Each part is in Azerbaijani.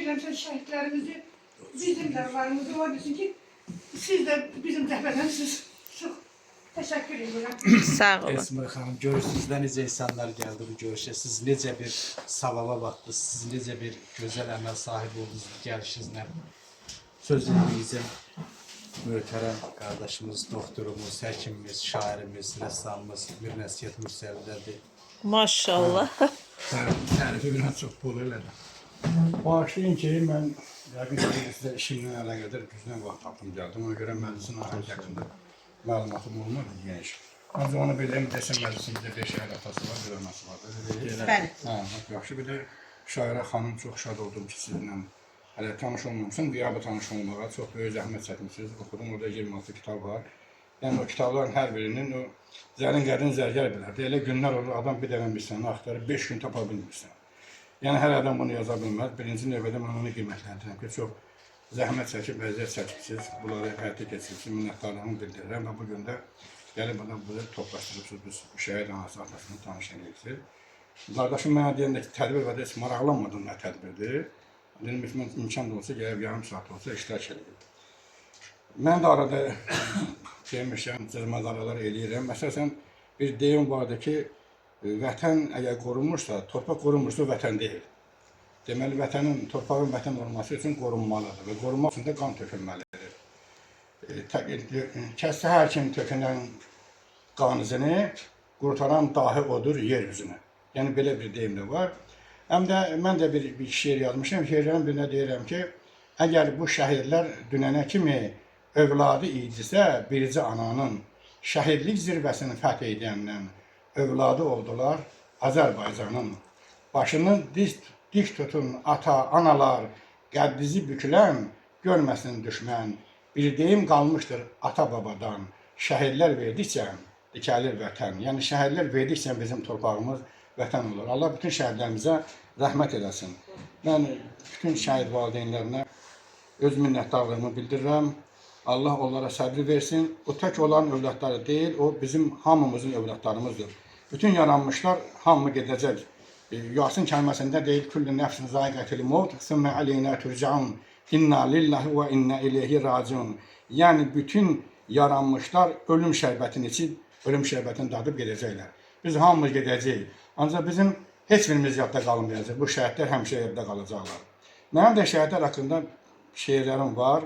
eləmişəm şəhidlərimizi, bizim də varımızı ola bilsin ki, siz də bizim cəbhədənsiniz. Çox təşəkkür edirəm. Sağ olun. Esmir xanım, görürsünüz də necə insanlar gəldi bu görüşə. Siz necə bir savaba batdınız, siz necə bir gözəl əməl sahibi oldunuz bu gəlişinizlə. Söz eləyəcəm. Möhtərəm qardaşımız, doktorumuz, həkimimiz, şairimiz, rəssamımız Mir Nəsihət Mürsəlidədir. Maşallah. Tərifi biraz çox bol elədi. Bağışlayın ki, mən yəqin ki, sizə işimlə əlaqədar gücdən vaxt tapdım gəldim. Ona görə məclisin ahəng haqqında məlumatım olmadı geniş. Ancaq onu bilirəm, desəm məclisimizdə bir şəhər atası var, bir anası var. Elə deyil. Bəli. Hə, lap yaxşı. Bir də şairə xanım, çox şad oldum ki, sizinlə hələ tanış olmamışam. Qiyabı tanış olmağa çox böyük zəhmət çəkmisiniz. Oxudum, orada 26 kitab var. Yəni o kitabların hər birinin o zərin qədrin zərgər bilərdi. Elə günlər olur, adam bir dənə bir səni axtarır, 5 gün tapa bilmirsən. Yəni hər adam bunu yaza bilməz. Birinci növbədə mən onu qiymətləndirirəm ki, çox zəhmət çəkib, əziyyət çəkibsiz, bunları həyata keçiribsiz, minnətdarlığımı bildirirəm və bu gün də gəlib buna bunu toplaşdırıbsınız, biz şəhid anası atasını tanış edirsiniz. Qardaşım mənə deyəndə ki, tədbir var, heç maraqlanmadım nə tədbirdir. Dedim, ki, mən imkan da olsa gəlib yarım saat olsa iştirak eləyim. Mən də arada demişəm, cızmazaralar eləyirəm. Əsasən bir deyim vardı ki, vətən əgər qorunmursa, torpaq qorunmursa vətən deyil. Deməli, vətənin, torpağın vətən olması üçün qorunmalıdır və qorunmaq üçün də qan tökülməlidir. Kəssə hər kim tökülən qan izini, qurtaran dahi odur yer üzünü. Yəni belə bir deyim də var. Həm də mən də bir şeir yazmışam. Şeirlərin birinə deyirəm ki, əgər bu şəhidlər dünənə kimi övladı idisə, bircə ananın şəhidlik zirvəsini fəth edəndən övladı oldular Azərbaycanın. Başını dik tutun ata, analar, qəddizi bükülən görməsin düşmən. Bir deyim qalmışdır ata babadan. Şəhidlər verdikcə dikəlir vətən. Yəni şəhidlər verdikcə bizim torpağımız vətən olur. Allah bütün şəhidlərimizə rəhmət eləsin. Mən bütün şəhid valideynlərinə öz minnətdarlığımı bildirirəm. Allah onlara səbir versin. O tək onların övladları deyil, o bizim hamımızın övladlarımızdır. Bütün yaranmışlar hamı gedəcək. Yasin kəlməsində deyil, küllü nəfsin zaiqətil mevt, sümmə aleynə turcaun. İnna lillahi və inna ileyhi raciun. Yəni bütün yaranmışlar ölüm şərbətini içib, ölüm şərbətini dadıb gedəcəklər. Biz hamımız gedəcəyik. Ancaq bizim heç birimiz yadda qalmayacaq. Bu şəhidlər həmişə yadda qalacaqlar. Mənim də şəhidlər haqqında şeirlərim var.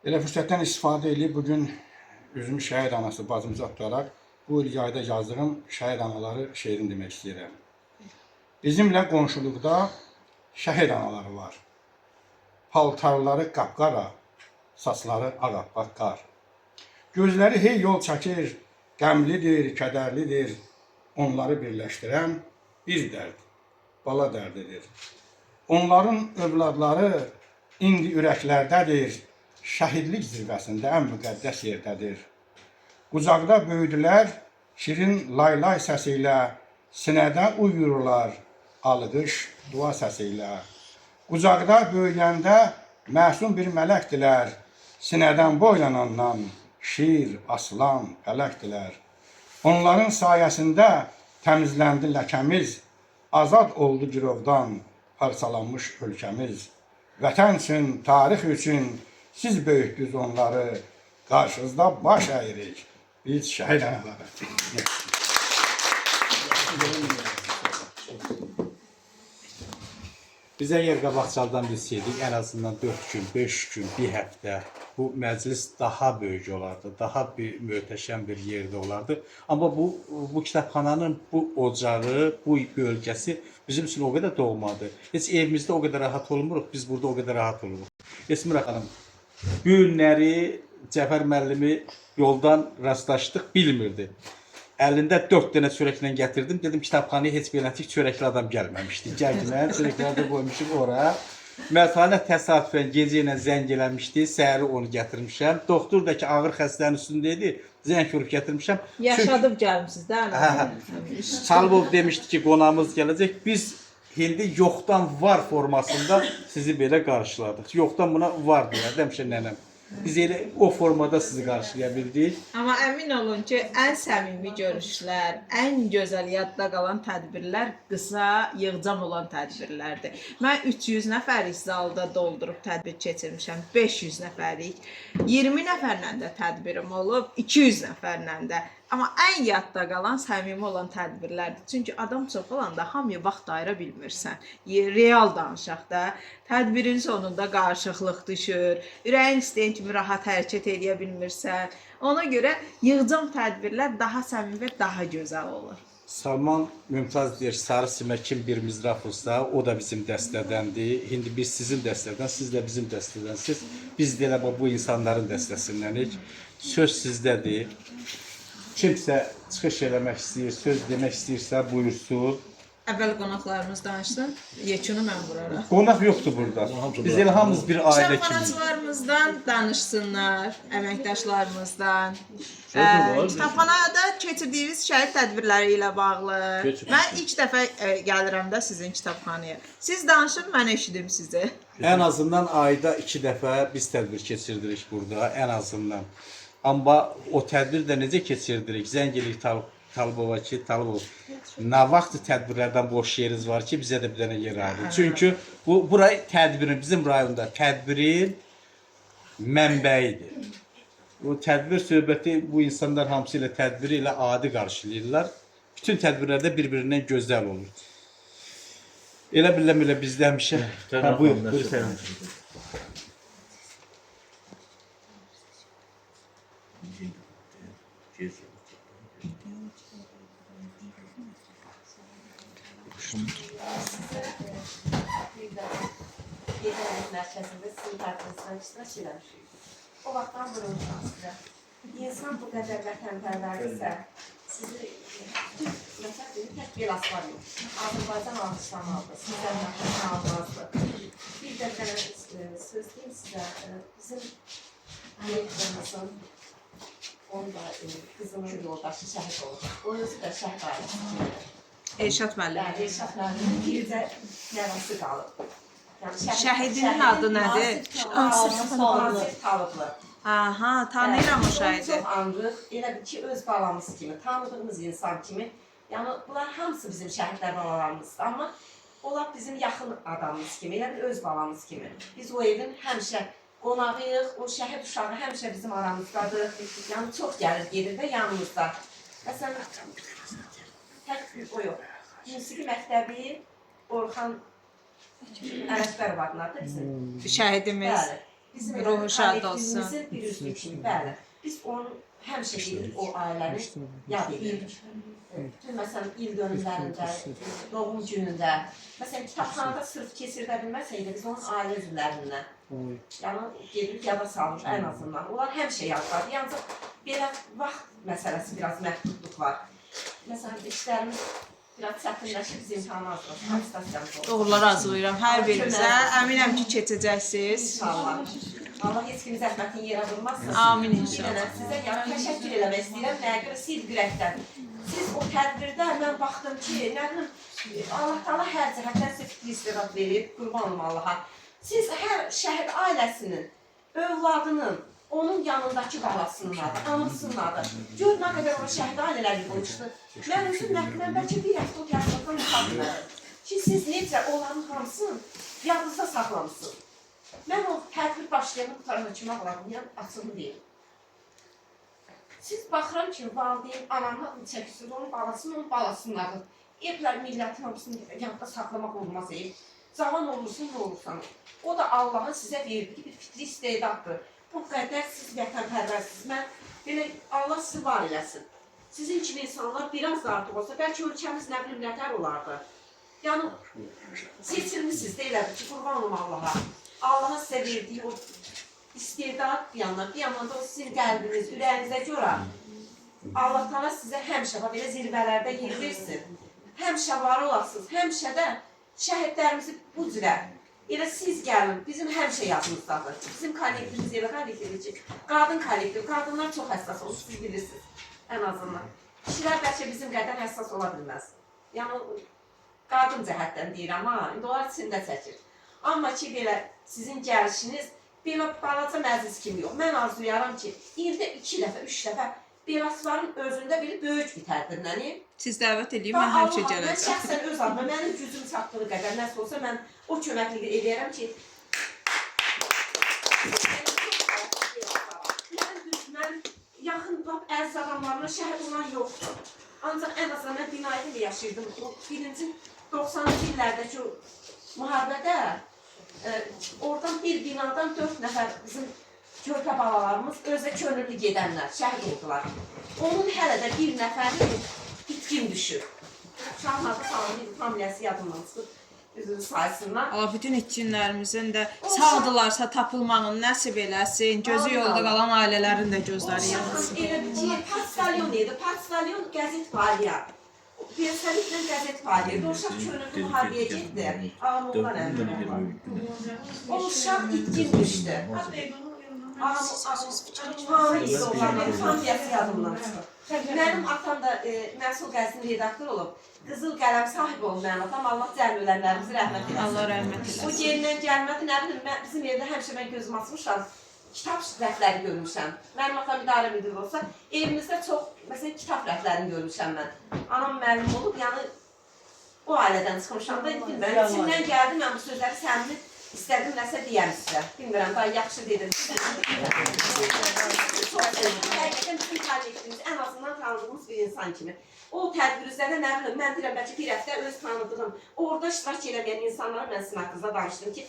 Elə fürsətdən istifadə edib bugün üzümü şəhid anası bacımıza tutaraq bu il yayda yazdığım şəhid anaları şeirini demək istəyirəm. Bizimlə qonşuluqda şəhid anaları var. Paltarları qapqara, saçları ağappaq qar. Gözləri hey yol çəkir, qəmlidir, kədərlidir. Onları birləşdirən bir dərd, bala dərdidir. Onların övladları indi ürəklərdədir, şəhidlik zirvəsində ən müqəddəs yerdədir. Qucaqda böyüdülər, şirin lay-lay səsi ilə, sinədə uyuyurlar, alqış, dua səsi ilə. Qucaqda böyüyəndə məsum bir mələkdilər, sinədən boylanandan şir, aslan, pələkdilər. Onların sayəsində təmizləndi ləkəmiz, azad oldu girovdan parçalanmış ölkəmiz. Vətən üçün, tarix üçün siz böyütdünüz onları, qarşınızda baş əyirik. Biz şəhid anaları. Biz əgər qabaqcaldan bilsəydik, ən azından 4 gün, 5 gün, bir həftə bu məclis daha böyük olardı, daha bir möhtəşəm bir yerdə olardı. Amma bu kitabxananın bu ocağı, bu bölgəsi bizim üçün o qədər doğmadır. Heç evimizdə o qədər rahat olmuruq, biz burada o qədər rahat oluruq. Esmira xanım, bu günləri Cəfər müəllimi yoldan rastlaşdıq, bilmirdi. Əlində 4 dənə çörəklə gətirdim. Dedim kitabxanaya heç belətik çörəkli adam gəlməmişdi. Gəl ki, mən çörəkləri də qoymuşum ora. Mətanət təsadüfən gecə ilə zəng eləmişdi. Səhəri onu gətirmişəm. Doktor da ki ağır xəstənin üstündə idi. Zəng vurub gətirmişəm. Yaşadıb gəlmisiniz də. Hə, hə. Salbov demişdi ki, qonağımız gələcək. Biz indi yoxdan var formasında sizi belə qarşıladıq. Yoxdan buna var deyərdi həmişə nənəm. Biz elə o formada sizi qarşılaya bildik. Amma əmin olun ki, ən səmimi görüşlər, ən gözəl yadda qalan tədbirlər qısa, yığcam olan tədbirlərdir. Mən 300 nəfərlik zalda doldurub tədbir keçirmişəm, 500 nəfərlik, 20 nəfərlə də tədbirim olub, 200 nəfərlə də. Amma ən yadda qalan, səmimi olan tədbirlərdir. Çünki adam çox olanda hamıya vaxt ayıra bilmirsən. Real danışaq da, tədbirin sonunda qarışıqlıq düşür. Ürəyin istəyən kimi rahat hərəkət eləyə bilmirsən. Ona görə yığcam tədbirlər daha səmimi və daha gözəl olur. Salman Mümtaz deyir, Sarı Simə kim bir mizraf olsa, o da bizim dəstədəndir. İndi biz sizin dəstədən, siz də bizim dəstədənsiniz. Biz də elə bu insanların dəstəsindənik. Söz sizdədir. Kimsə çıxış eləmək istəyir, söz demək istəyirsə buyursun. Əvvəl qonaqlarımız danışsın, yekunu mən vuraram. Qonaq yoxdur burada. Biz elə hamımız bir ailə kimi. Kitabxanaçılarımızdan danışsınlar, əməkdaşlarımızdan. Kitabxanada keçirdiyiniz şəhid tədbirləri ilə bağlı. Mən ilk dəfə gəlirəm də sizin kitabxanaya. Siz danışın, mən eşidim sizi. Ən azından ayda 2 dəfə biz tədbir keçirdirik burada, ən azından. Amma o tədbir də necə keçirdirik? Zəng eləyirik Talıbova ki, Talıbov, nə vaxt tədbirlərdən boş yeriniz var ki, bizə də bir dənə yer ayırın. Çünki bu bura tədbirin, bizim rayonda tədbirin mənbəyidir. O tədbir söhbəti bu insanlar hamısı ilə tədbiri ilə adi qarşılayırlar. Bütün tədbirlərdə bir-birindən gözəl olur. Elə biləm elə bizdə həmişə. Hə, buyur, buyur sən. Bir də Yedən mərkəzində sizin tədbirinizdən iştirak eləmişik. O vaxtdan vurulmuşam sizə. İnsan bu qədər vətənpərvərdirsə, sizi bütün məsəl üçün tək belaslar yox. Azərbaycan alqışlamalıdır, sizdən narahat almazdı. Bir də bir dənə söz deyim sizə, bizim rektorumuzun onun da qızının yoldaşı şəhid olub. O özü də şəhid ailəsi kimidir. Elşad müəllim. Bəli, Elşad müəllimin bircə nəvəsi qalıb. Yəni Şəhidinin adı nədir? Asif Talıblı. Aha, tanıyıram o Bəli, şəhidi. Onu çox anırıq. Elə bil ki, öz balamız kimi, tanıdığımız insan kimi. Yəni bunlar hamısı bizim şəhidlər balalarımızdır. Amma onlar bizim yaxın adamımız kimi, elə bil öz balamız kimi. Biz o evin həmişə qonağıyıq, o şəhid uşağı həmişə bizim aramızdadır. Yəni çox gəlir, gedir də yanımızda. Məsələn, tək o yox. Musiqi məktəbi Orxan Ələkbərov adındadır bizim. Şəhidimiz. Bəli. Bizim elə Ruhu şad olsun. kollektivimizin bir üzvü kimi, bəli. Biz onu həmişə gedirik o ailəni yad edirik. Bütün məsələn il dönümlərində, doğum günündə, məsələn kitabxanada sırf keçirdə bilməsək də biz onun ailə üzvlərindən, yəni gedirik yada salırıq ən azından. Onlar həmişə yaddadır. Yalnız belə vaxt məsələsi biraz məhdudluq var. Məsələn işlərimiz biraz çətinləşir, biz imtahana hazırlaşırıq, atestasiyamız olur. Uğurlar arzulayıram hər birinizə. Əminəm ki, keçəcəksiniz. İnşallah. Allah heç kimin zəhmətini yerə vurmasın. Amin Bir inşallah. dənə sizə yəni təşəkkür eləmək istəyirəm. Nəyə görə? Sidq ürəkdən. Siz o tədbirdə mən baxdım ki, nə bilim, Allah Taala hər cəhətdən sizə fikri istedad verib, qurban olum Allaha. Siz hər şəhid ailəsinin, övladının, onun yanındakı balasının adı, anasının adı. Gör nə qədər o şəhid ailələri yığılmışdı. Mən özüm mən bəlkə bir həftə o tədbirdən uta bilmədim. Ki siz necə onların hamısını yadınızda saxlamısınız. Mən o tədbir başlayanda qurtarana kimi ağladım, yəni açığını deyim. Siz baxıram ki, valideyn ananın adını çəkirsiniz, onun balasının, onun balasının adı. Evlər, millətin hamısını yadda saxlamaq olmaz. Cavan olursun, nə olursan. O da Allahın sizə verdiyi bir fitri istedaddır. Bu qədər siz vətənpərvərsiniz. Mən belə Allah sizi var eləsin. Sizin kimi insanlar biraz da artıq olsa, bəlkə ölkəmiz nə bilim nətər olardı. Yəni seçilmişsiniz də elə bil ki, qurban olum Allaha. Allahın sizə verdiyi o istedad bir yandan, bir yandan da o sizin qəlbiniz, ürəyinizə görə Allah Taala sizə həmişə bax belə zirvələrdə yer versin. Həmişə var olasınız. Həmişə də şəhidlərimizi bu cürə elə siz gəlin, bizim həmişə yadımızdadır. Bizim kollektivimiz elə kollektivdir ki, qadın kollektiv, qadınlar çox həssas olur, siz bilirsiniz ən azından. Kişilər bəlkə bizim qədər həssas ola bilməz. Yəni qadın cəhətdən deyirəm ha, indi onlar içində çəkir. Amma ki belə sizin gəlişiniz Belə balaca məclis kimi yox. Mən arzuyaram ki, ildə 2 dəfə, 3 dəfə Belasvarın özündə bir böyük bir tədbirlə. Siz dəvət eləyin, mən həmişə Mən gələcəm. şəxsən öz adıma, mənim gücüm çatdığı qədər nəsə olsa mən o köməkliyi eləyərəm ki, mənim düşmən yaxın lap əziz adamlarımla şəhid olan yoxdur. Ancaq ən azından mən binayədə yaşayırdım. O birinci 90-cı illərdəki o müharibədə oradan bir binadan 4 nəfər bizim körpə balalarımız özə könüllü gedənlər şəhid oldular. Onun hələ də bir nəfəri itkin düşüb. Uşağın adı familiyası, familiyası yadımdan çıxıb üzünün sayısından. Allah bütün itkinlərimizin də sağdırlarsa tapılmağını nəsib eləsin. Gözü Amin yolda Allah. qalan ailələrin də gözləri O yansın. uşağın elə bir ki, Paskalyon idi. Paskalyon qəzet paylayar. Versaliklə qəzet paylayırdı. O uşaq könüllü müharibəyə getdi. Ağam onlar əmri. O uşaq itkin düşdü. Ağam idi onların familiyası yadımdan çıxır. Mənim atam da Məhsul qəzetinin redaktoru olub. Qızıl qələm sahibi olub mənim atam. Allah cəmi ölənlərimizi rəhmət eləsin. Allah rəhmət O eləsin. yerindən gəlmədi, nə bilim, mən, bizim evdə həmişə mən gözüm açmışam, kitab rəfləri görmüşəm. Mənim atam idarə müdiri olsa, evimizdə çox, məsələn, kitab rəflərini görmüşəm mən. Anam müəllim olub, yəni o ailədən çıxmışam da, bilmirəm, içimdən gəldi, mən bu sözləri səmimi istədim nəsə deyəm sizə. Bilmirəm, daha yaxşı dedim. Çox sevindim. Həqiqətən bizim kollektivimiz ən azından tanıdığımız bir insan kimi. O tədbir üzərində nə bilim, mən deyirəm bəlkə bir həftə öz tanıdığım, orada iştirak eləməyən insanlara mən sizin haqqınızda danışdım ki,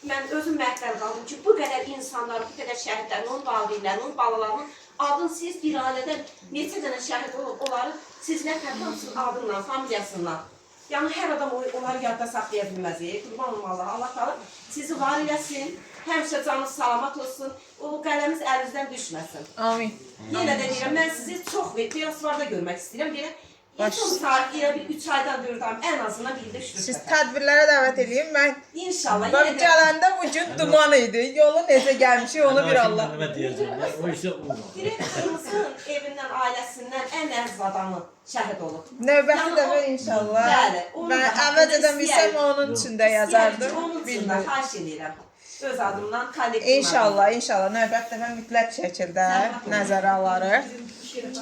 mən özüm məhtəl qaldım ki, bu qədər insanların, bu qədər şəhidlərin, onun valideynlərinin, onun balalarının adın siz bir ailədən neçə dənə şəhid olub, onları siz nə tər hamısının adından, familiyasından. Yəni hər adam onları yadda saxlaya bilməz. Qurban olum Allah, Allah taala sizi var eləsin, həmişə canınız salamat olsun, o qələmiz əlinizdən düşməsin. Amin. Yenə də deyirəm, mən sizi çox və Belasvarda görmək istəyirəm. Belə Baş- heç olmasa elə bir 3 aydan 4 aydan ən azından bir ildə 3 Siz dəfə. tədbirlərə dəvət eləyin. Mən İnşallah bax yenə də gələndə bu gün duman idi. Yolu necə gəlmişik onu bir Allah. Müəllimə deyəcəklər. O isə o. direktorumuzun evindən, ailəsindən ən əziz adamı şəhid olub. Növbəti Yəni dəfə o- inşallah. Bəli, onu Mən da əvəz edən istəyərik. bilsəm onun üçün də yazardım. İstəyərik ki, onun üçün də Bilmirəm. xahiş edirəm. Öz adımdan, kollektiv İnşallah, inşallah növbəti dəfə mütləq şəkildə Zəhmət olmasa. nəzərə alarıq. Bizim bir şey də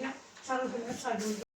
var. Sarı hörmət saygımız.